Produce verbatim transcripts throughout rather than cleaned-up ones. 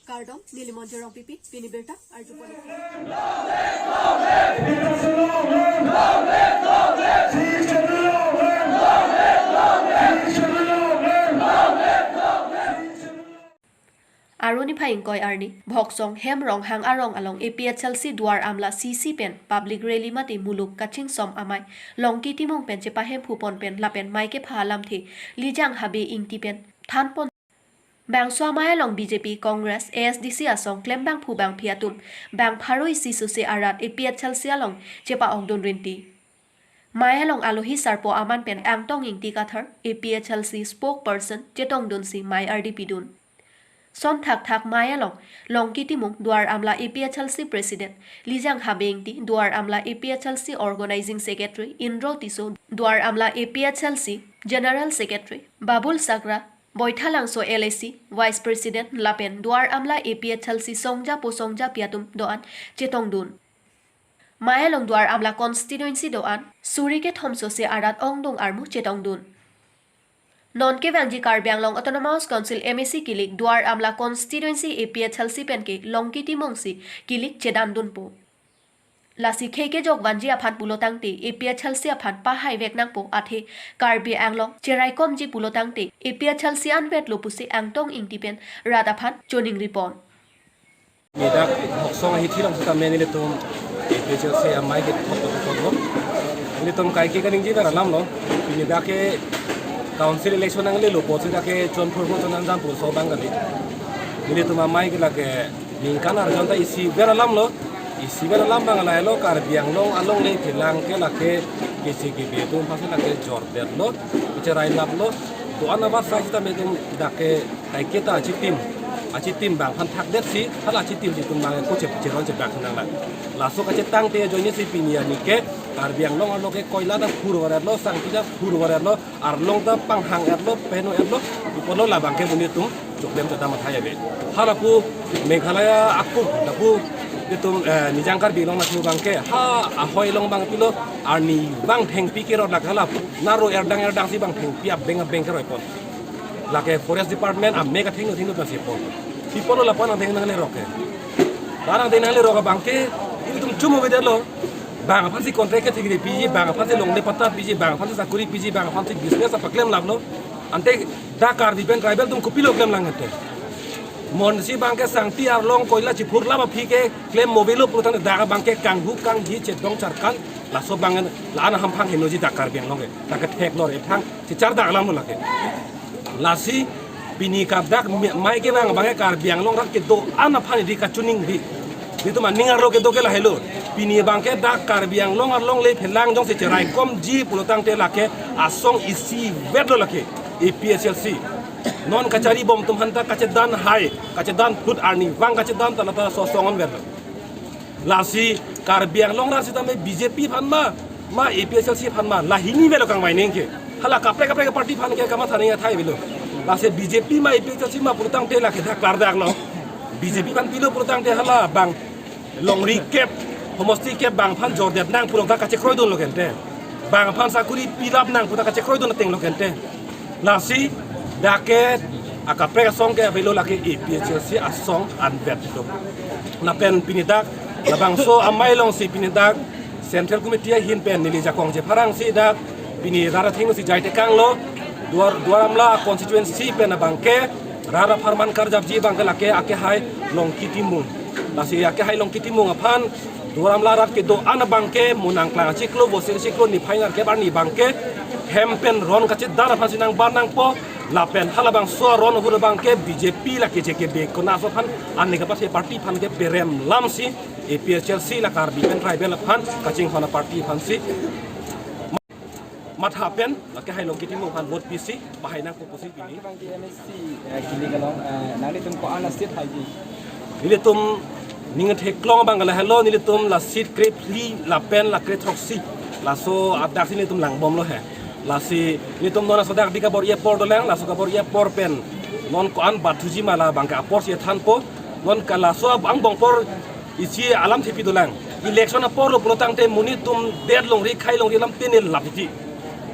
Kardom, neli Monjir Rongpipi, pini birta arjupon. Arni phai ingkoi arni, Bhoksong Hem Ronghang arong along A P H L C Duar Amla C C pen public rally mate muluk kachingsom amei Longki Timung pen chepahemphu pon pen lapen mei kepha alamthe Lijang Habe Ingti pen thanpon. Bangso amei along B J P, Congress, A S D C asong klembangphu bangphi atum bang pharo isi sose arat A P H L C along chepa-okdun rinti. Mei along alohi sarpo aman pen Angtong Ingti Kathar, A P H L C spokesperson, chetongdunsi mei ardi pidun. Son thakthak mei along Longki Timung, Duar Amla A P H L C President, Lijang Habe Ingti, Duar Amla A P H L C Organizing Secretary, Indro Tisso, Duar Amla A P H L C General Secretary, Babul Sakra, Boithalangso L A C Vice President lapen Duar Amla A P H L C songjapo songjapi atum do-an chetongdun. Mei along Duar Amla constituency do-an suri kethom sose arat ongdung armu chetongdun. Non kevangji Karbi Anglong Autonomous Council M A C kilik Duar Amla constituency A P H L C penke Longki Timungsi kilik chedandunpo. Lasi khei kejok vanji aphan pulo tangte A P H L C aphan pahai vek nangpo, athe Karbi Anglong cheraikomji pulo tangte A P H L C anvetlo pusi Angtong Ingti pen rat aphan choningripon. Pini dak Bhoksong ahithi along sitame nelitum A P H L C amei kethok kethok lo. Nelitum kaike kaningje ver alamlo. Pini dak ke council election nanglelo pusi dak ke chonphurpo chonangjampo laso abang kali. Nelitum amei ke lake ningkan arjon ta isivet alamlo. Isivet alam abang lahelo, Karbi Anglong alongle kelang ke lake kisi kibe atum aphansi lake jordetlo, kecherailaplo. Do-an abatsai sitame dak ke kaike ta achitim, achitim bang aphan thakdetsi, hala achitimsi itum bang kochep cheron chebak nanglang. Laso kachetangte ajoinesi pini arni ke Karbi Anglong arlo ke koila ta phurvaretlo, sangti ta phurvaretlo, arlong ta panghang-etlo, peno-etlo, pu apotlo labang ke monit atum choklem chodam athai ave. Hala pu Meghalaya akum, lapu itum, eh, Nijang Karbi Anglong anatthu abang ke, ha ahoi along abang pilo, arni abang thengpi kerot lake hala pu naro erdang erdangsi abang thengpi abeng abeng keroipon. Lake Forest Department amek athengno thengno abang sipon. Sipon lo lapu anang theng nanglerok ke. Anang theng nanglerok abang ke, itum chumu bidetlo. Bang aphansi contract kethekri piji, bang aphansi longle patta piji, bang aphansi sakuri piji, bang aphansi business apaklemlaplo. Ante dak Karbi pen tribal atum kopilo klemlang ante. Monsi abang ke sangti arlong koila chiphurlap aphi ke klem mobile pulo tangte dak abang ke kanghu kanghi chedong charkan laso abang la-an hamphang henoji dak Karbi Anglong ke. Dak ke theklor ethang chichar dak alamlo lake. Lasi pini kadak mi-, mei kevang abang ke Karbi Anglong rat kedo-an aphan idi kachiningri. Itum aning arlo kedo ke lahelo. Pini abang ke dak Karbi Anglong alongle phelang jongsi cheraikomji pulo tangte lake asong isivetlo lake A P H L C. Non kacharibom atum aphanta kachedan hai, kachedan phut arni abang kachedan ta lata so asong anvetlo. Lasi Karbi Anglong rat sitame B J P aphan ma, ma A P H L C aphan ma, la hini avelo kangvai ningke. Hala kaprek kaprek party aphan ke kamatha ning athai avelo. Lasi B J P ma A P H L C ma pulo tangte lake dak klardaklo. B J P aphan pilo pulo tangte hala bang longri kep, homosti kep bang aphan jordet nang pulo ta kachekroidunlo kente. Bang aphan sakuri pilap nang pulo ta kachekroidun atenglo kente. Lasi dak ke akaprek asong ke avelo lake A P H L C asong anvetlo. Lapen pini dak labangso amei alongsi pini dak Central Committee ahin pen neli jakong chepharangsi dak pini rat athengno si jaitekanglo. Duar, Duar Amla constituency pen abang ke rat apharman karjapji abang ke lake akehai Longki Timung. Lasi akehai Longki Timung aphan Duar Amla rat kedo-an abang ke mo nangklang achiklo, Vosik achiklo niphai nerkep arni abang ke hem pen ron kachedan aphansi nangbar nangpo, lapen halabangso aron ahut abang ke B J P lake J K B konaso aphan, anke kapathe party aphan ke berem lamsi A P H L C la Karbi pen tribal aphan kachinghon aparty aphansi matha pen lake hai Longki Timung aphan vote pisi pahai nangpo pusi pini. Bang ke M A C, eh, kilik along, eh, nanglitum ko-an a-seat haiji? Nelitum ning theklong abang lahelo, nelitum la seat krephli lapen la krethroksi. Laso adak si nelitum langbomlo he. Lasi nelitum non asodak di kabor-i apor dolang, laso kabor-i apor pen non ko-an batthuji ma labang ke apor si thanpo. Non ke laso angbong apor isi alamthe pi dolang. Election aporlo pulo tangte monit atum det longri khai longri alam tenel lap titi.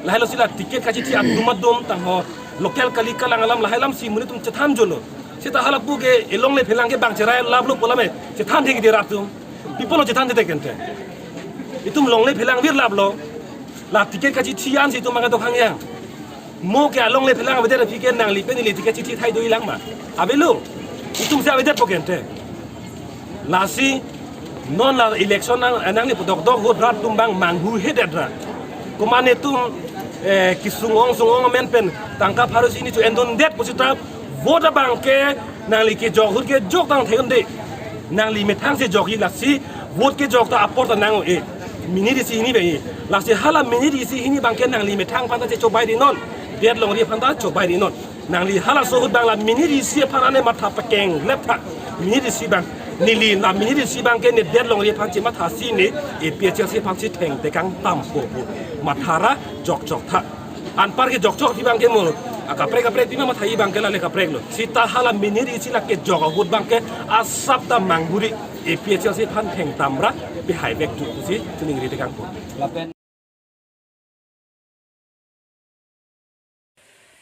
Lahelo si la ticket kachithi adum adum tangho local kali kalang alam lahai alamsi monit atum chethan jolo. Seta hala pu ke elongle phelang ke bang cherai laplo pu lame chethan thek di rat atum. Pi apotlo chethan thek ke ante? Itum longle phelang vir laplo. La ticket kachithi ansi itum maga dokhang yang. Mo ke alongle phelang avedet aphi ke nangli pen ili ticket chithi thai do-i lang ma? Avelo. Itum si avedet po ke ante. Lasi non la election nang, nangne pu dokdok ahut rat atum bang manghu hedet ra. Komat netum, eh, kesung-ong sung-ong amen pen tangka pharo isi hini cho-endundet pusita vote abang ke nangli kejok ahut kejok tang thek un-e. Nangli methang si jokji, lasi vote kejok ta apor ta nang-o-e. Minute isi hini bang-i. Lasi hala minute isi hini abang ke nangli methang aphan ta chechobai ri non. Det longri aphan ta chobai ri non. Nangli halaso ahut abang la minute isi aphan ane matha pakeng lep tha. Minute isi abang. Neli la minute isi abang ke ne det longri aphan chematha si ne A P H L C aphan si thengtekang tampo pu. Matha ra jokjok tha. Anpar kejokjok aphi abang ke mo. Akaprek kaprek pi ma matha-i abang ke lale kaprek lo. Seta hala minute isi la kejok ahut abang ke asap ta manghu ri, A P H L C aphan thengtam ra pehai vek tu pusi chiningri tekang pu.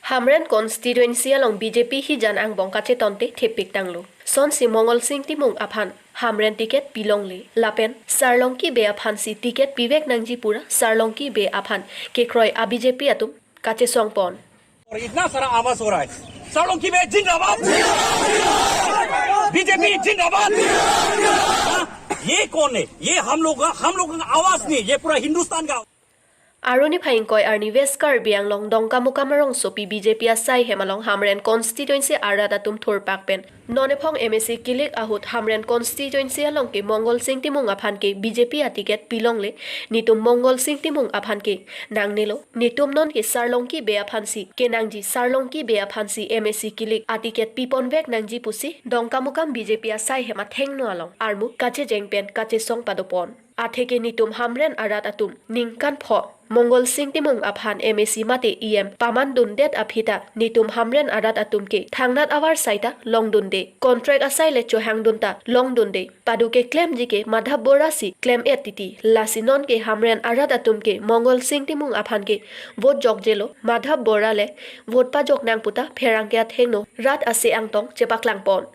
Hamren constituency along B J P hijan angbong kachetonte thepik tanglo. Sonsi Mongolsing Timung aphan Hamren ticket pilongle. Lapen Sarlongki Bey aphansi ticket pivek nangji pura Sarlongki Bey aphan kekroi a B J P atum kachesongpon. और इतना सारा आवाज हो रहा है। सालुंकी बे जिंदाबाद। बीजेपी जिंदाबाद। हाँ, ये कौन है? ये हम लोग का, हम लोग का आवाज नहीं, ये पूरा हिंदुस्तान का। Arni phai ingkoi arni West Karbi Anglong Dongkamukam arongsopi B J P asai hem along Hamren constituency arat atum thurpak pen non ephong M A C kilik ahut Hamren constituency along ke Mongolsing Timung aphan ke B J P aticket pilongle, netum Mongolsing Timung aphan ke nangnelo, netum non ke Sarlongki Bey aphansi kenangji, Sarlongki Bey aphansi M A C kilik aticket piponvek nangji pusi Dongkamukam B J P asai hem athengno along armu kachejeng pen kachesong padopon. Atheke netum Hamren arat atum ningkan pho Mongolsing Timung aphan M A C mate E M pamandundet aphi ta netum Hamren arat atum ke thangnat avarsai ta longdunde, contract asai le chohangdun ta longdunde. Padu keklemji ke Madhav Bora si klem-et titi. Lasi non ke Hamren arat atum ke Mongolsing Timung aphan ke vote jokjelo, Madhav Bora le vote pajok nang puta pherangke athengno rat ase angtong chepaklangpon.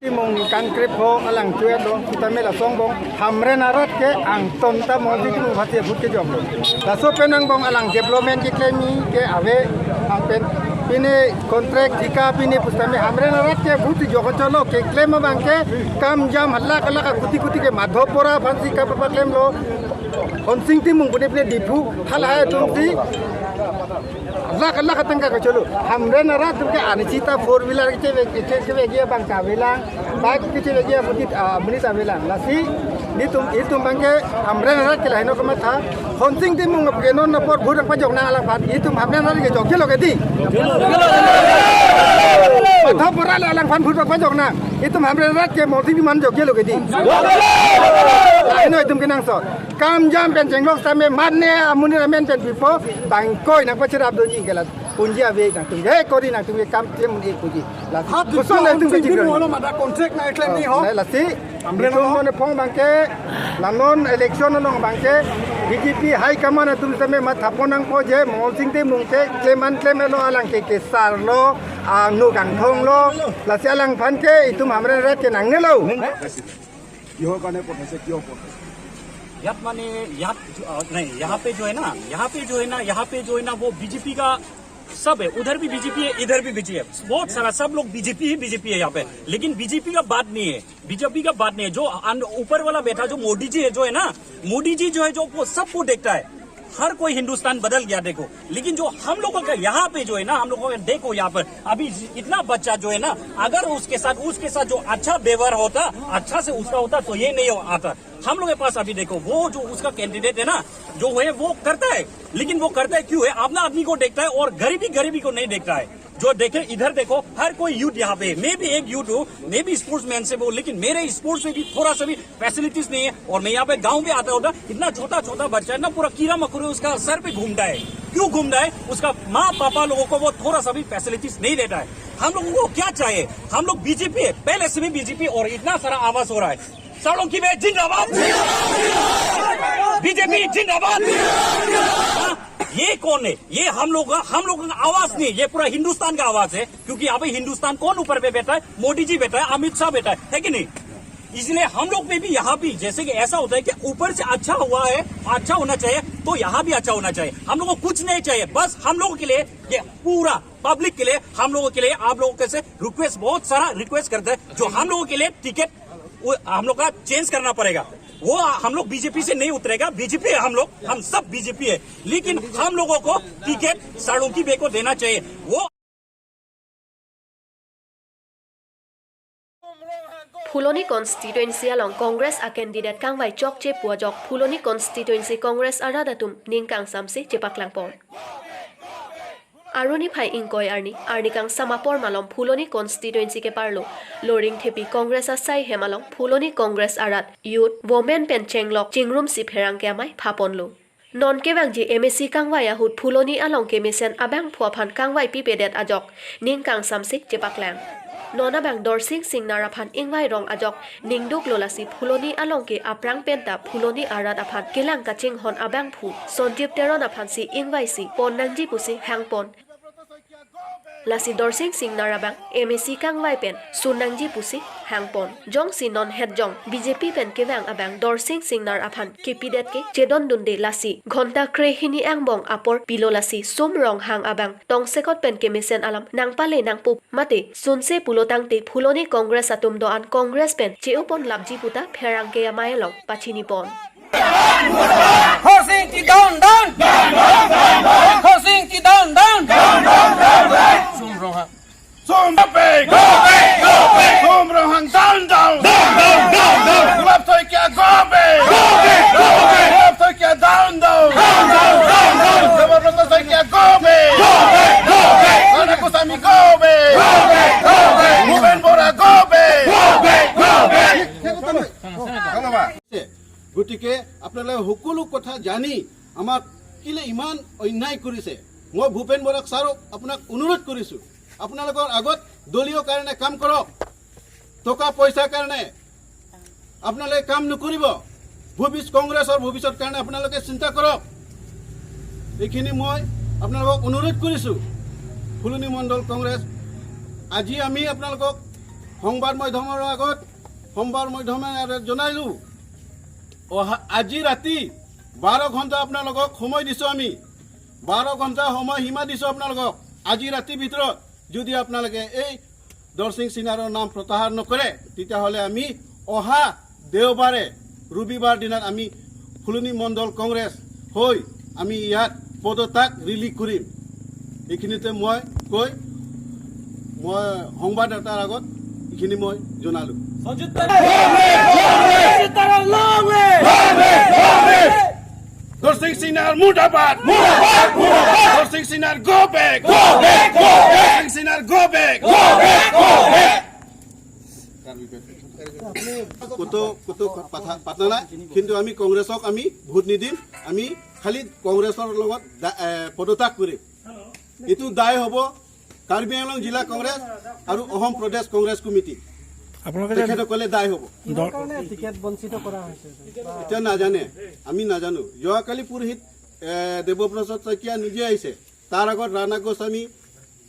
Timung kangkrep ho alang chuet lo, sitame laso angbong Hamren arat ke angton ta Mongolsing Timung aphansi vote kejoklo. Laso pen angbong alang development keklem-i ke ave, ang pen pine contract thika pine pusitame Hamren arat ke vote jokchotlo, keklem abang ke kam jam halak halak akuti kuti ke Madhav Bora aphansi kapapaklemlo, Mongolsing Timung pune pine Diphu halahai atumsi. Lakh lakh atangka kacholo. Hamren arat atum ke ani sita four wheeler kechevek, kechevekji abang ke avelang. Bike kechevekji amonit, ah, amonit avelang. Lasi netum, itum abang ke Hamren arat ke lahenlo kamatha. Mongolsing Timung aphan ke non apor vote pajok nang alangphan. Itum Hamren arat ke jokjelo ke dei. Madhav Bora le alangphan vote pajok nang. Itum Hamren arat ke Mongolsing Timung jokjelo ke dei. Laheno itum kenangsot. Kam jam pen chenglok sitame mane amonit amen pen pipo, bang ingkoi nangpacherapdunji ke la punji ave nangtum ke, kori nangtum ke kam klem un-e punji. La आप जो kosonlo itum Mongolsing Timung kejikron. Along ada contract na klem ni ho? Oh, lasi, Hamren itum along. Mane phong abang ke, la non election along abang ke, B J P high command atum sitame mathapon nangpo je, Mongolsing Timung ke klem an klem-etlo, alang ke kesarlo, angno kangthonglo, lasi alangphan ke itum Hamren arat ke nangnelo. কিহৰ কাৰণে পঠাইছে, কিয় পঠাইছে? ইয়াত মানে, ইয়াত, আহ, নাই, यहाँ पे जो है ना, यहाँ पे जो है ना, यहाँ पे जो है ना, वो बीजेपी का सब है, उधर भी बीजेपी है, इधर भी बीजेपी है, बहुत सारा, सब लोग बीजेपी ही बीजेपी है यहाँ पे, लेकिन बीजेपी का बात नहीं है, बीजेपी का बात नहीं है। जो अन-, ऊपर वाला बैठा जो मोदी जी है, जो है ना, मोदी जी जो है, जो वो सबको देखता है। हर कोई हिंदुस्तान बदल गया देखो, लेकिन जो हम लोगों का यहाँ पे जो है ना, हम लोगों का देखो यहाँ पर अभी इतना बच्चा जो है ना, अगर उसके साथ, उसके साथ जो अच्छा व्यवहार होता, अच्छा से उसका होता तो ये नहीं हो-, आता। हम लोग के पास अभी देखो, वो जो उसका कैंडिडेट है ना, जो है वो करता है, लेकिन वो करता है क्यों है? अपना आदमी को देखता है और गरीबी, गरीबी को नहीं देखता है। जो देखे, इधर देखो, हर कोई यूथ यहाँ पे, मैं भी एक यूथ हूँ, मैं भी स्पोर्ट्समैन से हूँ, लेकिन मेरे स्पोर्ट्स में भी थोड़ा सा भी फैसिलिटीज नहीं है। और मैं यहाँ पे गांव में आता होता, इतना छोटा छोटा बच्चा है ना, पूरा कीड़ा मकोड़ा उसका सर पे घूमता है। क्यों घूमता है? उसका माँ पापा लोगों को वो थोड़ा सा भी फैसिलिटीज नहीं देता है। हम लोगों को क्या चाहिए? हम लोग बीजेपी है, पहले से भी बीजेपी, और इतना सारा आवाज हो रहा है, सालुंकी बे जिंदाबाद, बीजेपी जिंदाबाद। हाँ? ये कौन है? ये हम लोग का, हम लोगों का आवाज नहीं, ये पूरा हिंदुस्तान का आवाज है। क्योंकि अभी हिंदुस्तान कौन ऊपर पे बैठा है? मोदी जी बैठा है, अमित शाह बैठा है, है कि नहीं? इसलिए हम लोग पे भी यहाँ भी जैसे कि ऐसा होता है कि ऊपर से अच्छा हुआ है, अच्छा होना चाहिए, तो यहाँ भी अच्छा होना चाहिए। हम लोग को कुछ नहीं चाहिए, बस हम लोगों के लिए, ये पूरा पब्लिक के लिए, हम लोगों के लिए, आप लोगों के से रिक्वेस्ट, बहुत सारा रिक्वेस्ट करते हैं, जो हम लोगों के लिए टिकट वो हम लोग का चेंज करना पड़ेगा। वो हम लोग बीजेपी से नहीं उतरेगा, बीजेपी है हम लोग, हम सब बीजेपी है, लेकिन हम लोगों को टिकट साळुंकी बे को देना चाहिए। वो Phuloni constituency along Congress a candidate kangvai chokche pu ajok Phuloni constituency Congress arat atum ning kangsamse chepaklangpon. Arni phai ingkoi arni, arni kangsam apor malom Phuloni constituency keparlo Loringthepi Congress asai hem along Phuloni Congress arat, youth, women pen chenglok chingrumsi pherangke amei phaponlo. Non kevangji M A C kangvai ahut Phuloni along kemesen abangphu aphan kangvai pipedet ajok ning kangsamse chepaklang. Non abang Dorsing Singnar aphan ingvai rong ajok ningduklo, lasi Phuloni along ke aphrang penta Phuloni arat aphan kelang kachinghon abangphu Sonjib Teron aphansi ingvaisi pon nangji pusi hangpon. Lasi Dorsing Singnar abang M A C kangvai pen sun nangji pusi hangpon. Jongsi non het jong B J P pen kevang abang Dorsing Singnar aphan kepidet ke chedondunde, lasi ghonta krehini angbong apor pilo, lasi Sum Ronghang abang tongsekot pen kemesen alam nangpale nangpo mate sunse pulo tangte Phuloni Congress atum do-an Congress pen che-opon lapji puta pherangke amei along pachinipon. Horsing ti down down. Horsing ti down down. Sum Ronghang. Sum go back. Go back. Go back. Sum Ronghang down down. Down down down down. Gulap Saikia go back. Go back. Go back. Gulap Saikia down down. Down down down down. Debabrata Saikia go back. Go back. Go back. Rana Goswami go back. Go back. Go back. Bhupen Bora go back. Go back. Go back. ধন্যবাদ। গতিকে আপোনালোকে সকলো কথা জানি আমাক কেলে ইমান অন্যায় কৰিছে। মই ভূপেন বৰা ছাৰক আপোনাক অনুৰোধ কৰিছোঁ, আপোনালোকৰ আগত দলীয় কাৰণে কাম কৰক, টকা পইচাৰ কাৰণে আপোনালোকে কাম নকৰিব। ভৱিষ্যত কংগ্ৰেছৰ ভৱিষ্যত কাৰণে আপোনালোকে চিন্তা কৰক। এইখিনি মই আপোনালোকক অনুৰোধ কৰিছোঁ। ফুলনি মণ্ডল কংগ্ৰেছ, আজি আমি আপোনালোকক সংবাদ মাধ্যমৰ আগত সংবাদ মাধ্যমে জনাইলো, অহা আজি ৰাতি বাৰ ঘণ্টা আপোনালোকক সময় দিছো আমি, বাৰ ঘণ্টা সময় সীমা দিছো আপোনালোকক। আজি ৰাতিৰ ভিতৰত যদি আপোনালোকে এই দৰসিং চিনাৰৰ নাম প্ৰত্যাহাৰ নকৰে, তেতিয়াহ'লে আমি অহা দেওবাৰে, ৰবিবাৰ দিনাত আমি ফুলনি মণ্ডল কংগ্ৰেছ হৈ আমি ইয়াত পদত্যাগ ৰেলী কৰিম। এইখিনিতে মই কৈ মই সংবাদদাতাৰ আগত এইখিনি মই জনালো। দৰসিং চিনাৰ মুৰ্দাবাদ। দৰসিং চিনাৰ go back। দৰসিং চিনাৰ go back। ক'তো ক'তো কথা পাতা নাই, কিন্তু আমি কংগ্ৰেছক আমি ভোট নিদিম। আমি খালি কংগ্ৰেছৰ লগত দা- এ, পদত্যাগ কৰিম। এইটো দায় হ'ব কাৰ্বি আংলং জিলা কংগ্ৰেছ আৰু অসম প্ৰদেশ কংগ্ৰেছ কমিটি। আপোনালোকে যে তেখেতসকলে দায় হ'ব। দৰ- কাৰণে টিকেট বঞ্চিত কৰা হৈছে? এতিয়া নাজানে, আমি নাজানো। যোৱাকালি পুৰোহিত এ, দেৱপ্ৰসাদ শইকীয়া নিজে আহিছে, তাৰ আগত ৰাণা গোস্বামী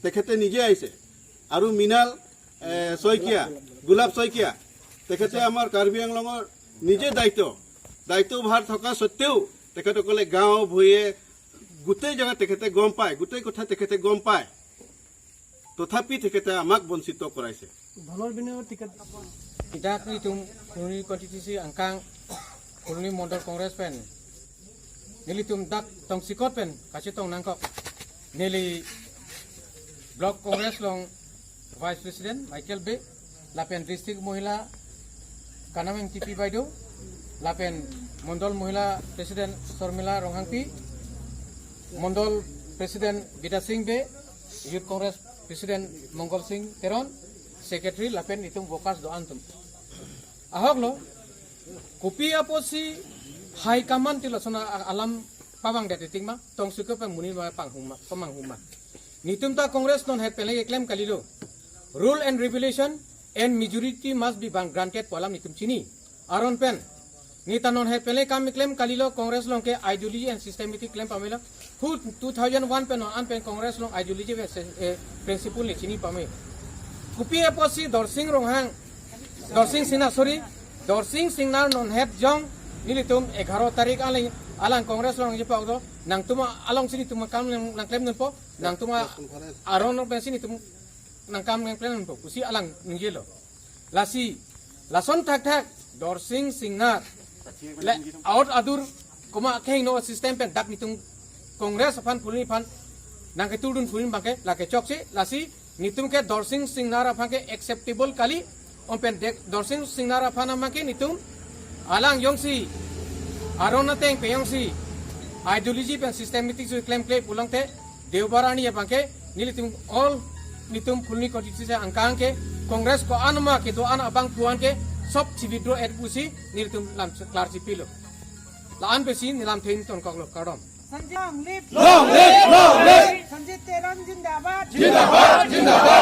তেখেতে নিজে আহিছে, আৰু মৃণাল এ, শইকীয়া, গোলাপ শইকীয়া, তেখেতে আমাৰ কাৰ্বি আংলঙৰ নিজে দায়িত্ব, দায়িত্বভাৰ থকা স্বত্বেও তেখেতসকলে গাঁও ভূঞে গোটেই জেগাত তেখেতে গম পায়, গোটেই কথা তেখেতে গম পায়, তথাপি তেখেতে আমাক বঞ্চিত কৰাইছে। ধনৰ বিনিময়ত ticket Idak nelitum Phuloni constituency angkang Phuloni Mondol Congress pen nelitum dak tongsekot pen kachetong nangkok. Neli Block Congress along Vice President Michael Bey, lapen District Mohila Kanam Engtipi Baideo, lapen Mondol Mohila President Sormila Ronghangpi, Mondol President Bidya Sing Bey, Youth Congress President Mongol Sing Teron, Secretary lapen itum workers do-an atum. Ahok lo, kopi apotsi high command ti lason a- alam pavangdet ting ma, tongsekot pen monit ma panghuma, pamanghuma. Nelitum ta Congress non het pen le keklem kalilo. Rule and regulation and majority must be bang granted pu alam nelitum chini. Aron pen neta non het pen le kam keklem kalilo, Congress along ke ideology and systematic klem pamelo. Hu two thousand one pen non an pen Congress along ideology ve se, eh, principle ni chini pame. Kopi apotsi Dorsing Ronghang, Dorsing Singnar, sorry, Dorsing Singnar non het jong nelitum egharo tarik alang, alang Congress along je pak do, nangtum alongsi netum kam nang, nangklemdunpo, nangtum aron pensi netum nangkam nangklemdunpo pusi alang ningjelo. Lasi, lason thakthak Dorsing Singnar le aot adur komat kehingno system pen dak netum Congress aphan pulini aphan nangketurdun pulini abangke lake chokche, lasi netum ke Dorsing Singnar aphan ke acceptable kali, om pen dek Dorsing Singnar aphan abangke netum alang jongsi aron ateng pen jongsi ideology pen systematic si klemkle pulote Deobar arni abangke nelitum all netum Phuloni constituency angkang ke Congress ko-an ma kedo-an abang puan ke sob si withdraw-et pusi nelitum lam klarsi pilo. La-an pensi nelam thein tonkoklo, kardom. Sanjay long live. Long live, long live. Sanjay Teron zindabad. Zindabad, zindabad.